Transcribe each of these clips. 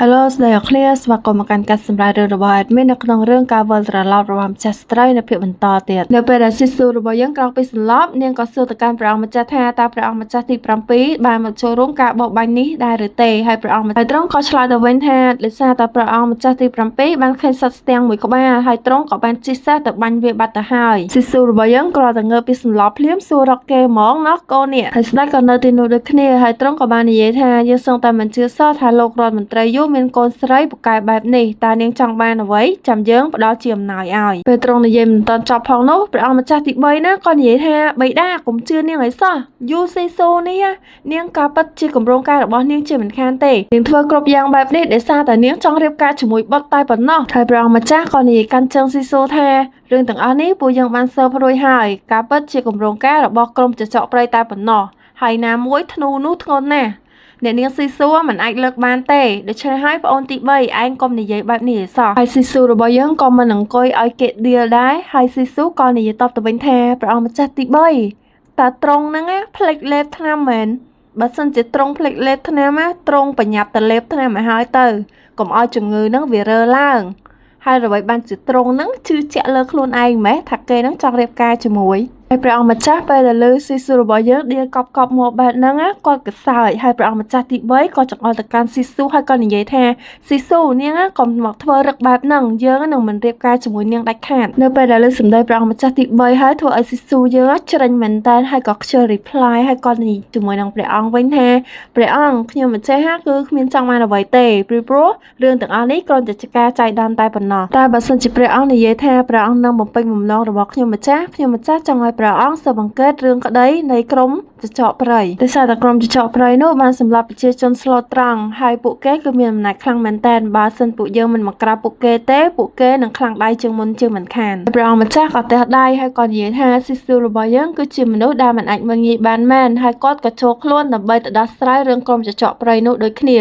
Hello ស្ដីអ្នកគ្នាស្វាគមន៍មកកាន់ការសម្រាយរឿងរបស់ admin នៅក្នុងរឿងការវិលត្រឡប់របស់ម្ចាស់ស្ត្រីនៅភាគបន្តទៀតនៅពេលដែលស៊ីស៊ូរបស់យើងក្រោកពីសន្លប់នាងក៏សួរទៅកាន់ព្រះអង្គម្ចាស់ថាតើព្រះអង្គម្ចាស់ទី7បានមកចូលរួមការបរបាញ់នេះដែរឬទេហើយព្រះអង្គហើយទ្រង់ក៏ឆ្លើយទៅវិញថាដោយសារតែព្រះអង្គម្ចាស់ទី7បានឃើញសត្វស្ទាំងមួយក្បាលហើយទ្រង់ក៏បានជិះសេះទៅបាញ់វាបាត់ទៅហើយស៊ីស៊ូរបស់យើងគ្រាន់តែងើបពីសន្លប់ភ្លាមសួររកគេហ្មងណោះកូននេះហើយស្ដេចក៏នៅទីនោះដូចគ្នាហើយទ្រង់ក៏បាននិយាយថាយើងសឹងតែមិនជឿសោះថាលោករដ្ឋមន្ត្រីយូមានកូនស្រីពូកែបែបនេះតើនាងចង់បានអ្វីចាំយើងផ្ដល់ជាអំណោយឲ្យពេលទ្រង់និយាយមិនទាន់ចប់ផងនោះព្រះអង្គម្ចាស់ទី3ណាក៏និយាយថាបិតាកុំជឿនាងឲ្យសោះយូស៊ីស៊ូនេះនាងក៏ពិតជាគម្រោងការរបស់នាងជាមិនខានទេនាងធ្វើគ្រប់យ៉ាងបែបនេះដោយសារតែនាងចង់រៀបការជាមួយបុត្រតែប៉ុណ្ណោះហើយព្រះអង្គម្ចាស់ក៏និយាយកាន់ជើងស៊ីស៊ូថារឿងទាំងអស់នេះពួកយើងបានស៊ើបរួចហើយការពិតជាគម្រោងការរបស់ក្រុមចចកព្រៃតែប៉ុណ្ណោះហើយណាមួយធ្នូនោះធ្ងន់ណាស់អ្នកនាងស៊ីស៊ូមិនអាចលើកបានទេដូច្នេះហើយប្អូនទី3ឯងកុំនិយាយបែបនេះឲ្យសោះហើយស៊ីស៊ូរបស់យើងក៏មិនអង្គុយឲ្យគេដៀលដែរហើយស៊ីស៊ូក៏និយាយតបទៅវិញថាព្រះអង្គម្ចាស់ទី3តើត្រង់ហ្នឹងណាផ្លេចលេបថ្នាំមែនបើសិនជាត្រង់ផ្លេចលេបថ្នាំណាត្រង់ប្រញាប់ទៅលេបថ្នាំឲ្យហើយទៅកុំឲ្យជំងឺហ្នឹងវារើឡើងហើយអ្វីបានជាត្រង់ហ្នឹងជឿជាក់លើខ្លួនឯងម៉េះថាគេហ្នឹងចង់រៀបការជាមួយហើយព្រះអង្គម្ចាស់ពេលដែលលើស៊ីស៊ូរបស់យើងដៀលកប់កប់មកបែបហ្នឹងគាត់ក៏សើចហើយព្រះអង្គម្ចាស់ទី3ក៏ចង្អុលទៅកាន់ស៊ីស៊ូហើយក៏និយាយថាស៊ីស៊ូនាងកុំមកធ្វើរឹកបែបហ្នឹងយើងនឹងមិនរៀបការជាមួយនាងដាច់ខាតនៅពេលដែលលើសម្ដីព្រះអង្គម្ចាស់ទី3ហើយធ្វើឲ្យស៊ីស៊ូយើងច្រិញមែនតើហើយក៏ខ្ជិល reply ហើយក៏និយាយជាមួយនឹងព្រះអង្គវិញថាព្រះអង្គខ្ញុំម្ចាស់គឺគ្មានចង់បានអ្វីទេព្រោះរឿងទាំងអស់នេះគ្រាន់តែជាការចៃដន្យតែប៉ុណ្ណោះតែបើសិនជាព្រះអង្គនិយាយថាព្រះអង្គនឹងបំពេញបំណងរបស់ខ្ញុំម្ចាស់ខ្ញុំម្ចាស់ចង់ឲ្យព្រះអង្គស៊ើបអង្កេតរឿងក្តីនៃក្រុមចចកព្រៃដោយសារតែក្រុមចចកព្រៃនោះបានសម្លាប់ប្រជាជនស្លូតត្រង់ហើយពួកគេគឺមានអំណាចខ្លាំងមែនទែនបើសិនពួកយើងមិនមកក្រាបពួកគេទេពួកគេនឹងខ្លាំងដៃជាងមុនជាងមិនខានព្រះអង្គម្ចាស់ក៏ទះដៃហើយក៏និយាយថាស៊ីស៊ូរបស់យើងគឺជាមនុស្សដែលមិនអាចមើលងាយបានមែនហើយគាត់ក៏ចូលខ្លួនដើម្បីទៅដោះស្រាយរឿងក្រុមចចកព្រៃនោះដូចគ្នា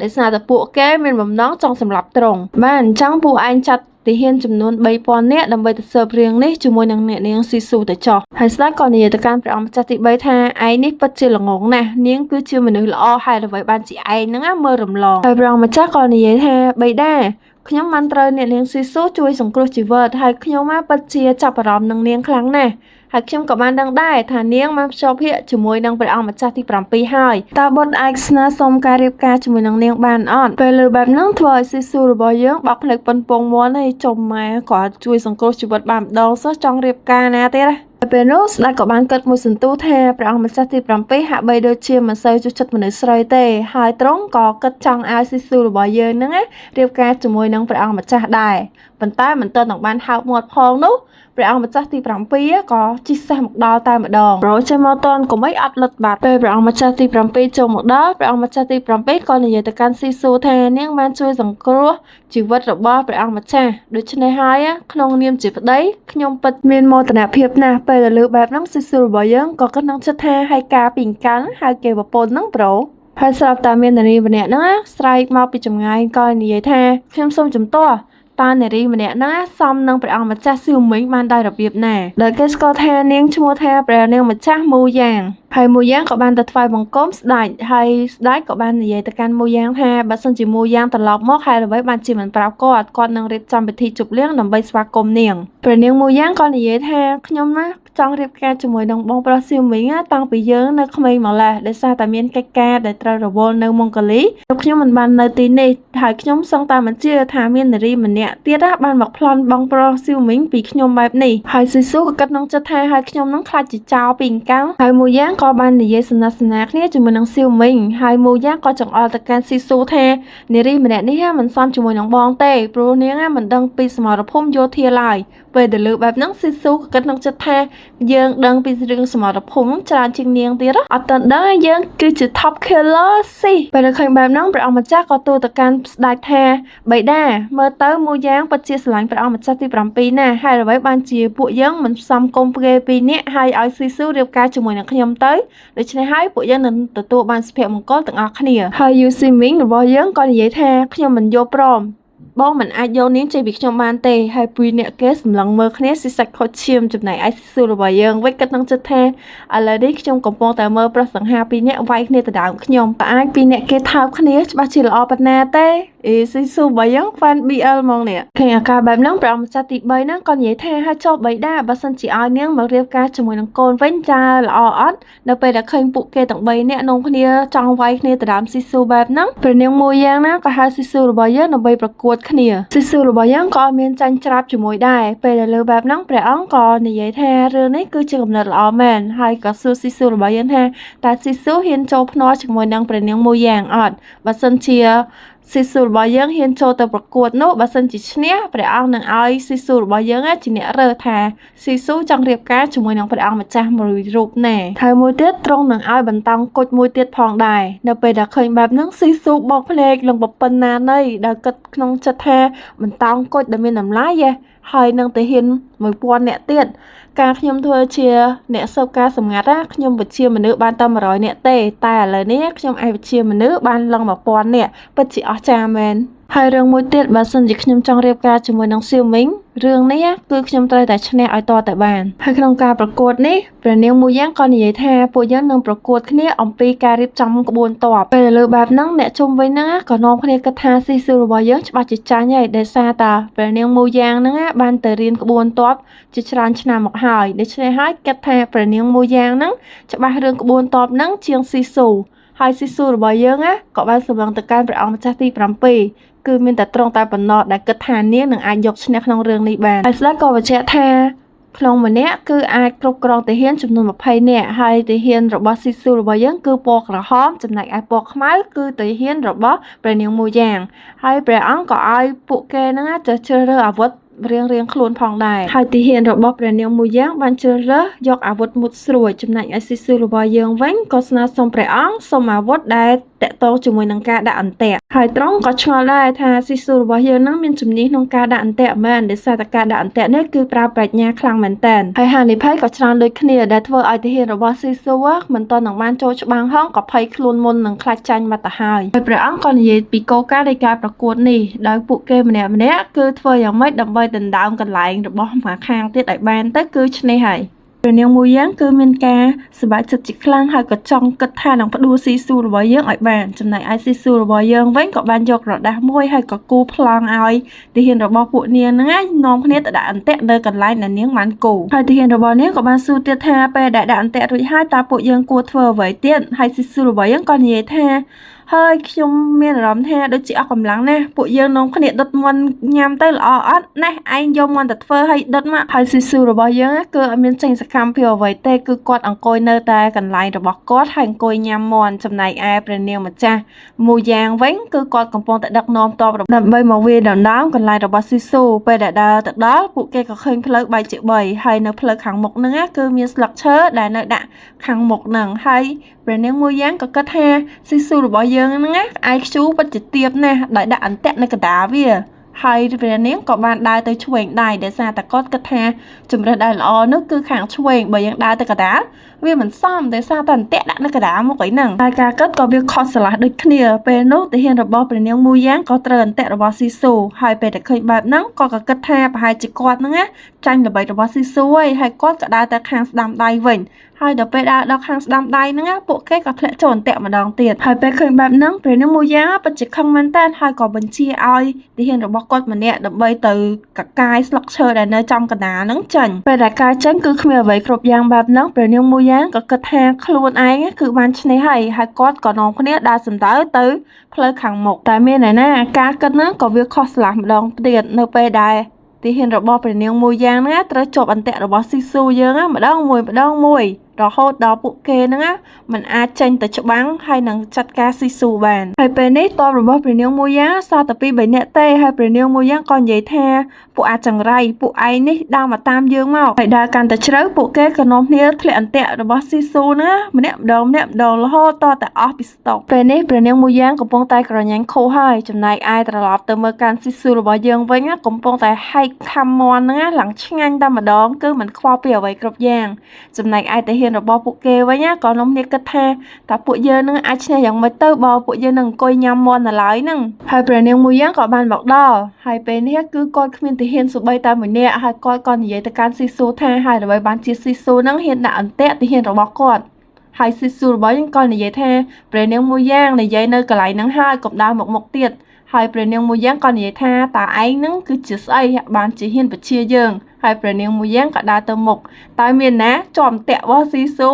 ដោយសារតែពួកគេមានបំណងចង់សម្លាប់ទ្រង់បានអញ្ចឹងពួកឯងចាត់ទាហានចំនួន3000នាក់ដើម្បីទៅស៊ើបរឿងនេះជាមួយនឹងអ្នកនាងស៊ីស៊ូទៅចោះហើយស្ដេចក៏និយាយទៅកាន់ព្រះអង្គម្ចាស់ទី3ថាឯងនេះពិតជាល្ងងណាស់នាងគឺជាមនុស្សល្អហើយអ្វីបានជាឯងហ្នឹងមើលរំលងហើយព្រះអង្គម្ចាស់ក៏និយាយថាបិតាខ្ញុំបានត្រូវអ្នកនាងស៊ីស៊ូជួយសង្គ្រោះជីវិតហើយខ្ញុំពិតជាចាប់អារម្មណ៍នឹងនាងខ្លាំងណាស់ហើយខ្ញុំក៏បានដឹងដែរថានាងបានភ្ជាប់ភាកជាមួយនឹងព្រះអង្គម្ចាស់ទី7ហើយតើបុត្រអាចស្នើសុំការរៀបការជាមួយនឹងនាងបានអត់ពេលលើបែបហ្នឹងធ្វើឲ្យស៊ីស៊ូរបស់យើងបក់ភ្នែកប៉ុនពងមាន់ហើយចុំម៉ែក៏ជួយសង្គ្រោះជីវិតបានម្ដងសោះចង់រៀបការណាទៀតណាពេលនោះស្ដេចក៏បានគិតមួយសន្ទុះថាព្រះអង្គម្ចាស់ទី7ហាក់បីដូចជាមិនសូវចូលចិត្តមនុស្សស្រីទេហើយទ្រង់ក៏គិតចង់ឲ្យស៊ីស៊ូរបស់យើងហ្នឹងរៀបការជាមួយនឹងព្រះអង្គម្ចាស់ដែរប៉ុន្តែមិនទាន់នឹងបានហើបមាត់ផងនោះព្រះអង្គម្ចាស់ទី7ក៏ជិះសេះមកដល់តែម្ដងប្រូចេះមកតន់កុំអីអត់លិតបាត់ពេលព្រះអង្គម្ចាស់ទី7ចូលមកដល់ព្រះអង្គម្ចាស់ទី7ក៏និយាយទៅកាន់ស៊ីស៊ូថានាងបានជួយសង្គ្រោះជីវិតរបស់ព្រះអង្គម្ចាស់ដូច្នេះហើយក្នុងនាមជាប្តីខ្ញុំពិតមានមោទនភាពណាស់ពេលដែលលើបែបហ្នឹងស៊ីស៊ូរបស់យើងក៏គិតក្នុងចិត្តថាហើយការពីអង្កាល់ហើយគេប្រពន្ធហ្នឹងប្រូហើយស្រាប់តែមាននារីម្នាក់ហ្នឹងស្រែកមកពីចម្ងាយក៏និយាយថាខ្ញុំសូមជំទាស់តើនារីម្នាក់ហ្នឹងសមនឹងព្រះអង្គម្ចាស់សៀវមីងបានដោយរបៀបណាដោយគេស្គាល់ថានាងឈ្មោះថាព្រះនាងម្ចាស់មូយ៉ាងហើយមូយ៉ាងក៏បានទៅថ្វាយបង្គំស្ដេចហើយស្ដេចក៏បាននិយាយទៅកាន់មូយ៉ាងថាបើសិនជាមូយ៉ាងត្រឡប់មកហើយអ្វីបានជាមិនប្រាប់គាត់គាត់នឹងរៀបចំពិធីជប់លៀងដើម្បីស្វាគមន៍នាងព្រះនាងមូយ៉ាងក៏និយាយថាខ្ញុំណាចង់រៀបការជាមួយនឹងបងប្រុសសៀវមីងតាំងពីយើងនៅក្មេងម្ល៉េះដោយសារតែមានកិច្ចការដែលត្រូវរវល់នៅម៉ុងហ្គូលីខ្ញុំមិនបាននៅទីនេះហើយខ្ញុំសឹងតែមិនជឿថាមាននារីម្នាក់ទៀតបានមកប្លន់បងប្រុសសៀវមីងពីខ្ញុំបែបនេះហើយស៊ីស៊ូក៏គិតក្នុងចិត្តថាហើយខ្ញុំនឹងខ្លាចជាចោលពីអង្កាំងហើយមូយ៉ាងក៏បាននិយាយសំណេះសំណាលគ្នាជាមួយនឹងសៀវមីងហើយមូយ៉ាងក៏ចង្អុលទៅកាន់ស៊ីស៊ូថានារីម្នាក់នេះមិនសមជាមួយនឹងបងទេព្រោះនាងមិនដឹងពីសមរភូមិយោធាឡើយពេលដែលលើបែបហ្នឹងស៊ីស៊ូក៏គិតក្នុងចិត្តថាយើងដឹងពីរឿងសមរភូមិច្រើនជាងនាងទៀតអត់ទាន់ដឹងយើងគឺជា top killer ស៊ីពេលឃើញបែបហ្នឹងព្រះអង្គម្ចាស់ក៏ទូលទៅកាន់ស្ដេចថាបិតាមើលទៅមូយ៉ាងពិតជាស្រឡាញ់ព្រះអង្គម្ចាស់ទី7ណាស់ហើយអ្វីបានជាពួកយើងមិនសមគុំគេពីរនាក់ហើយឲ្យស៊ីស៊ូរៀបការជាមួយនឹងខ្ញុំទៅដូច្នេះហើយពួកយើងនឹងទទួលបានសុភមង្គលទាំងអស់គ្នាហើយយូស៊ីមីងរបស់យើងក៏និយាយថាខ្ញុំមិនយល់ព្រម បងមិនអាចយកនាងចេញពីខ្ញុំបានទេហើយពីរអ្នកគេសម្លឹងមើលគ្នាស៊ីសាច់ខុសឈាមចំណែកឯស៊ីស៊ូរបស់យើងវិញគិតក្នុងចិត្តថាឥឡូវនេះខ្ញុំកំពុងតែមើលប្រុសសង្ហាពីរនាក់វាយគ្នាទៅដើមខ្ញុំបើអាចពីរអ្នកគេថើបគ្នាច្បាស់ជាល្អប៉ុណ្ណាទេអេស៊ីស៊ូរបស់យើង fan BL ហ្មងនេះឃើញអាការបែបហ្នឹងព្រះអង្គម្ចាស់ទី3ហ្នឹងក៏និយាយថាឲ្យចុះបៃតាបើសិនជាឲ្យនាងមករៀបការជាមួយនឹងកូនវិញចាល្អអត់នៅពេលដែលឃើញពួកគេទាំង3នាក់នាំគ្នាចង់វាយគ្នាទៅដើមស៊ីស៊ូបែបហ្នឹងព្រះនាងមួយយ៉ាងណាក៏ហៅស៊ីស៊ូរបស់យើងដើម្បីប្រកួតគ្នាស៊ីស៊ូរបស់យើងក៏មានចាញ់ច្រាបជាមួយដែរពេលដែលលើបែបហ្នឹងព្រះអង្គក៏និយាយថារឿងនេះគឺជាកំណត់ល្អមែនហើយក៏សួរស៊ីស៊ូរបស់យើងថាតើស៊ីស៊ូហ៊ានចូលភ្នាល់ជាមួយនឹងព្រះនាងមួយយ៉ាងអត់បើសិនជាស៊ីស៊ូរបស់យើងហ៊ានចូលទៅប្រកួតនោះបើសិនជាឈ្នះព្រះអង្គនឹងឲ្យស៊ីស៊ូរបស់យើងជាអ្នករើសថាស៊ីស៊ូចង់រៀបការជាមួយនឹងព្រះអង្គម្ចាស់មួយរូបណាហើយមួយទៀតត្រង់នឹងឲ្យបន្តោងគុជមួយទៀតផងដែរនៅពេលដែលឃើញបែបហ្នឹងស៊ីស៊ូបោកភ្នែកលងប្រពន្ធណាណីដែលគិតក្នុងចិត្តថាបន្តោងគុជដែលមានតម្លៃហើយនឹងទៅហ៊ាន1000នាក់ទៀតការខ្ញុំធ្វើជាអ្នកស៊ើបការសម្ងាត់ណាខ្ញុំវិជាមនុស្សបានតែ100នាក់ទេតែឥឡូវនេះខ្ញុំអាចវិជាមនុស្សបានឡើង1000នាក់ពិតជាអស្ចារ្យមែនហើយរឿងមួយទៀតបើសិនជាខ្ញុំចង់រៀបការជាមួយនឹងសៀវមីងរឿងនេះគឺខ្ញុំត្រូវតែឈ្នះឲ្យតតែបានហើយក្នុងការប្រកួតនេះព្រះនាងមួយយ៉ាងក៏និយាយថាពួកយើងនឹងប្រកួតគ្នាអំពីការរៀបចំក្បួនទ័ពពេលលើបែបហ្នឹងអ្នកជុំវិញហ្នឹងក៏នាំគ្នាគិតថាស៊ីស៊ូរបស់យើងច្បាស់ជាចាញ់ហើយដោយសារតាព្រះនាងមួយយ៉ាងហ្នឹងបានទៅរៀនក្បួនទ័ពជាច្រើនឆ្នាំមកហើយដូច្នេះហើយគិតថាព្រះនាងមួយយ៉ាងហ្នឹងច្បាស់រឿងក្បួនទ័ពហ្នឹងជាងស៊ីស៊ូហើយស៊ីស៊ូរបស់យើងក៏បានសម្លឹងទៅកាន់ព្រះអង្គម្ចាស់ទី7គឺមានតែត្រង់តែប៉ុណ្ណោះដែលគិតថានាងនឹងអាចយកឈ្នះក្នុងរឿងនេះបានហើយស្ដេចក៏បញ្ជាក់ថាក្នុងម្នាក់គឺអាចគ្រប់គ្រងទាហានចំនួន20នាក់ហើយទាហានរបស់ស៊ីស៊ូរបស់យើងគឺពណ៌ក្រហមចំណែកឯពណ៌ខ្មៅគឺទាហានរបស់ព្រះនាងមួយយ៉ាងហើយព្រះអង្គក៏ឲ្យពួកគេហ្នឹងទៅជ្រើសរើសអាវុធរៀងៗខ្លួនផងដែរហើយទាហានរបស់ព្រះនាងមួយយ៉ាងបានជ្រើសរើសយកអាវុធមុតស្រួចចំណែកឯស៊ីស៊ូរបស់យើងវិញក៏ស្នើសុំព្រះអង្គសុំអាវុធដែលតាក់ទងជាមួយនឹងការដាក់អន្ទាក់ហើយត្រង់ក៏ឆ្ងល់ដែរថាស៊ីស៊ូរបស់យើងនឹងមានជំនាញក្នុងការដាក់អន្ទាក់មែនដោយសារតែការដាក់អន្ទាក់នេះគឺប្រើប្រាជ្ញាខ្លាំងមែនតើហើយហានិភ័យក៏ច្រើនដូចគ្នាដែលធ្វើឲ្យទាហានរបស់ស៊ីស៊ូមិនទាន់នឹងបានចូលច្បាំងហងក៏ភ័យខ្លួនមុននឹងខ្លាចចាញ់មកទៅហើយហើយព្រះអង្គក៏និយាយពីគោលការណ៍នៃការប្រកួតនេះដោយពួកគេម្នាក់ៗគឺធ្វើយ៉ាងម៉េចដើម្បីដណ្ដើមកន្លែងរបស់ម្ខាងទៀតឲ្យបានទៅគឺឈ្នះហើយព្រះនាងមួយយ៉ាងគឺមានការសប្បាយចិត្តជាខ្លាំងហើយក៏ចង់គិតថានឹងផ្ដួលស៊ីស៊ូរបស់យើងឲ្យបានចំណែកឯស៊ីស៊ូរបស់យើងវិញក៏បានយកក្រដាសមួយហើយក៏គូប្លង់ឲ្យទាហានរបស់ពួកនាងហ្នឹងនាំគ្នាទៅដាក់អន្ទាក់នៅកន្លែងដែលនាងបានគូហើយទាហានរបស់នាងក៏បានសួរទៀតថាពេលដែលដាក់អន្ទាក់រួចហើយតើពួកយើងគួរធ្វើអ្វីទៀតហើយស៊ីស៊ូរបស់យើងក៏និយាយថាហើយខ្ញុំមានអារម្មណ៍ថាដូចជាអស់កម្លាំងណាស់ពួកយើងនាំគ្នាដុតមាន់ញ៉ាំទៅល្អអត់ណេះឯងយកមាន់ទៅធ្វើឲ្យដុតមកហើយស៊ីស៊ូរបស់យើងគឺអត់មានចេញសកម្មភាពអ្វីទេគឺគាត់អង្គុយនៅតែកន្លែងរបស់គាត់ហើយអង្គុយញ៉ាំមាន់ចំណែកឯព្រះនាងម្ចាស់មួយយ៉ាងវិញគឺគាត់កំពុងតែដឹកនាំទ័ពដើម្បីមកវាយដណ្ដើមកន្លែងរបស់ស៊ីស៊ូពេលដែលដើរទៅដល់ពួកគេក៏ឃើញផ្លូវបែកជា3ហើយនៅផ្លូវខាងមុខហ្នឹងគឺមានស្លឹកឈើដែលនៅដាក់ខាងមុខហ្នឹងហើយព្រះនាងមួយយ៉ាងក៏គិតថាស៊ីស៊ូរបស់យើងហ្នឹងណា IQ ពិតជាទាបណាស់ដោយដាក់អន្ទាក់នៅកណ្ដាលវាហើយព្រះនាងក៏បានដើរទៅឆ្វេងដៃដោយសារតែគាត់គិតថាជំរើសដែលល្អនោះគឺខាងឆ្វេងបើយើងដើរទៅកណ្ដាលវាមិនសមដោយសារតែអន្ទាក់ដាក់នៅកណ្ដាលមកអីហ្នឹងហើយការគិតក៏វាខុសស្រឡះដូចគ្នាពេលនោះទាហានរបស់ព្រះនាងមួយយ៉ាងក៏ត្រូវអន្ទាក់របស់ស៊ីស៊ូហើយពេលតែឃើញបែបហ្នឹងក៏គិតថាប្រហែលជាគាត់ហ្នឹងណាចាញ់ល្បិចរបស់ស៊ីស៊ូហើយគាត់ក៏ដើរទៅខាងស្ដាំដៃវិញហើយដល់ពេលដើរដល់ខាងស្ដាំដៃហ្នឹងពួកគេក៏ធ្លាក់ចូលអន្ទាក់ម្ដងទៀតហើយពេលឃើញបែបហ្នឹងព្រះនាងមួយយ៉ាងពិតជាខឹងមែនតើហើយក៏បញ្ជាឲ្យទាហានរបស់គាត់ម្នាក់ដើម្បីទៅកកាយស្លឹកឈើដែលនៅចំកណ្ដាលហ្នឹងចេញពេលដែលកាយចេញគឺគ្មានអ្វីគ្រប់យ៉ាងបែបហ្នឹងព្រះនាងមួយយ៉ាងក៏គិតថាខ្លួនឯងគឺបានឈ្នះហើយហើយគាត់ក៏នាំគ្នាដើរសំដៅទៅផ្លូវខាងមុខតែមានឯណាការគិតហ្នឹងក៏វាខុសឆ្លាស់ម្ដងទៀតនៅពេលដែលទាហានរបស់ព្រះនាងមួយយ៉ាងហ្នឹងត្រូវជាប់អន្ទាក់របស់ស៊ីស៊ូយើងម្ដងមួយម្ដងមួយរហូតដល់ពួកគេហ្នឹងមិនអាចចេញទៅច្បាំងហើយនឹងចាត់ការស៊ីស៊ូបានហើយពេលនេះទ័ពរបស់ព្រះនាងមួយយ៉ាងសល់តែ2 3នាក់ទេហើយព្រះនាងមួយយ៉ាងក៏និយាយថាពួកអាចង្រៃពួកឯងនេះដើរមកតាមយើងមកហើយដើរកាន់តែជ្រៅពួកគេក៏នាំគ្នាធ្លាក់អន្ទាក់របស់ស៊ីស៊ូហ្នឹងម្នាក់ម្ដងម្នាក់ម្ដងរហូតតតែអស់ពីស្តុកពេលនេះព្រះនាងមួយយ៉ាងកំពុងតែក្រញាញ់ខូហើយចំណែកឯត្រឡប់ទៅមើលកាន់ស៊ីស៊ូរបស់យើងវិញកំពុងតែហែកខាំមាន់ហ្នឹងឡើងឆ្ងាញ់តែម្ដងគឺមិនខ្វល់ពីអ្វីគ្រប់យ៉ាងចំណែកឯទាហាន នរបស់ពួកគេវិញណាក៏នាំគ្នាគិតថាតើពួកយើងនឹងអាចឈ្នះយ៉ាងម៉េចទៅបើពួកយើងនឹងអង្គុយញ៉ាំមាន់នៅឡើយហ្នឹងហើយព្រះនាងមួយយ៉ាងក៏បានមកដល់ហើយពេលនេះគឺគាត់គ្មានទាហានសូម្បីតែម្នាក់ហើយគាត់ក៏និយាយទៅកាន់ស៊ីស៊ូថាហើយអ្វីបានជាស៊ីស៊ូនឹងហ៊ានដាក់អន្ទាក់ទាហានរបស់គាត់ហើយស៊ីស៊ូរបស់យើងក៏និយាយថាព្រះនាងមួយយ៉ាងនិយាយនៅកន្លែងហ្នឹងហើយកុំដើរមកមុខទៀតហើយព្រះនាងមួយយ៉ាងក៏និយាយថាតើឯងហ្នឹងគឺជាស្អីបានជាហ៊ានបជាយើងហើយព្រះនាងមួយយ៉ាងក៏ដើរទៅមុខតែមានណាជាប់អន្ទាក់របស់ស៊ីស៊ូ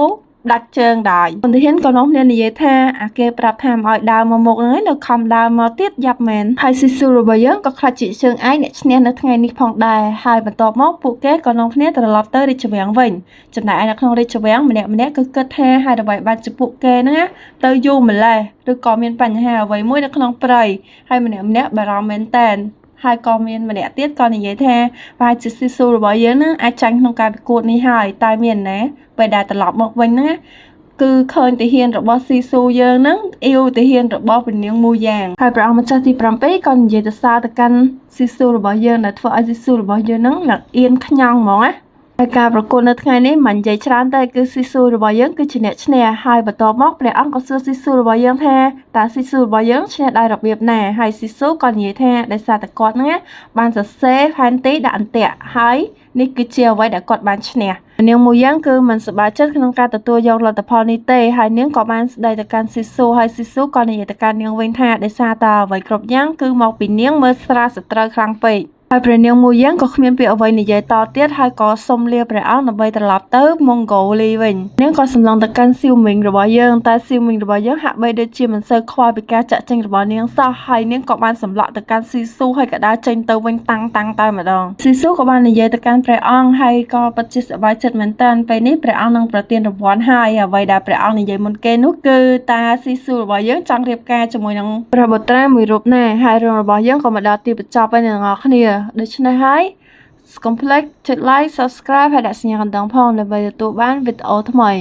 ដាច់ជើងដែរទាហានក៏នាំគ្នានិយាយថាអាគេប្រាប់ថាមិនឲ្យដើរមកមុខហ្នឹងឯងនៅខំដើរមកទៀតយ៉ាប់មែនហើយស៊ីស៊ូរបស់យើងក៏ខ្លាចជាជើងឯងអ្នកឈ្នះនៅថ្ងៃនេះផងដែរហើយបន្ទាប់មកពួកគេក៏នាំគ្នាត្រឡប់ទៅរាជវាំងវិញចំណែកឯនៅក្នុងរាជវាំងម្នាក់ៗគឺគិតថាហើយអ្វីបានជាពួកគេហ្នឹងទៅយូរម្ល៉េះឬក៏មានបញ្ហាអ្វីមួយនៅក្នុងព្រៃហើយម្នាក់ៗបារម្ភមែនតើហើយក៏មានម្នាក់ទៀតក៏និយាយថាប្រហែលជាស៊ីស៊ូរបស់យើងនឹងអាចចាញ់ក្នុងការប្រកួតនេះហើយតែមានណាពេលដែលត្រឡប់មកវិញហ្នឹងគឺឃើញទាហានរបស់ស៊ីស៊ូយើងហ្នឹងអ៊ីវទាហានរបស់ព្រះនាងមូយ៉ាងហើយព្រះអង្គម្ចាស់ទី7ក៏និយាយទៅសារទៅកាន់ស៊ីស៊ូរបស់យើងដែលធ្វើឲ្យស៊ីស៊ូរបស់យើងហ្នឹងឡើងអៀនខ្ញង់ហ្មងណាហើយការប្រកួតនៅថ្ងៃនេះមិននិយាយច្រើនទេគឺស៊ីស៊ូរបស់យើងគឺជាអ្នកឈ្នះហើយបន្ទាប់មកព្រះអង្គក៏សួរស៊ីស៊ូរបស់យើងថាតើស៊ីស៊ូរបស់យើងឈ្នះដោយរបៀបណាហើយស៊ីស៊ូក៏និយាយថាដោយសារតែគាត់ហ្នឹងបានសរសេរផែនទីដាក់អន្ទាក់ហើយនេះគឺជាអ្វីដែលគាត់បានឈ្នះនាងមួយយ៉ាងគឺមិនសប្បាយចិត្តក្នុងការទទួលយកលទ្ធផលនេះទេហើយនាងក៏បានស្ដីទៅកាន់ស៊ីស៊ូហើយស៊ីស៊ូក៏និយាយទៅកាន់នាងវិញថាដោយសារតែអ្វីគ្រប់យ៉ាងគឺមកពីនាងមើលស្រាលសត្រូវខ្លាំងពេកហើយព្រះនាងមួយយ៉ាងក៏គ្មានពាក្យអ្វីនិយាយតទៀតហើយក៏សុំលាព្រះអង្គដើម្បីត្រឡប់ទៅម៉ុងហ្គោលីវិញនាងក៏សម្លឹងទៅកាន់ស៊ីវមីងរបស់យើងតែស៊ីវមីងរបស់យើងហាក់បីដូចជាមិនសូវខ្វល់ពីការចាក់ចេញរបស់នាងសោះហើយនាងក៏បានសម្លក់ទៅកាន់ស៊ីស៊ូហើយក៏ដើរចេញទៅវិញតាំងតែម្ដងស៊ីស៊ូក៏បាននិយាយទៅកាន់ព្រះអង្គហើយក៏ពិតជាសប្បាយចិត្តមែនទែនពេលនេះព្រះអង្គនឹងប្រទានរង្វាន់ហើយអ្វីដែលព្រះអង្គនិយាយមុនគេនោះគឺតាស៊ីស៊ូរបស់យើងចង់រៀបការជាមួយនឹងព្រះបុត្រាមួយរូបណាហើយរឿងរបស់យើងក៏មកដល់ទីបញ្ចប់ហើយអ្នកទាំងអស់គ្នាដូច្នេះហើយកុំភ្លេចចុច like subscribe ហើយដាក់សញ្ញាកណ្ដឹងផងដើម្បីទទួលបានវីដេអូថ្មី។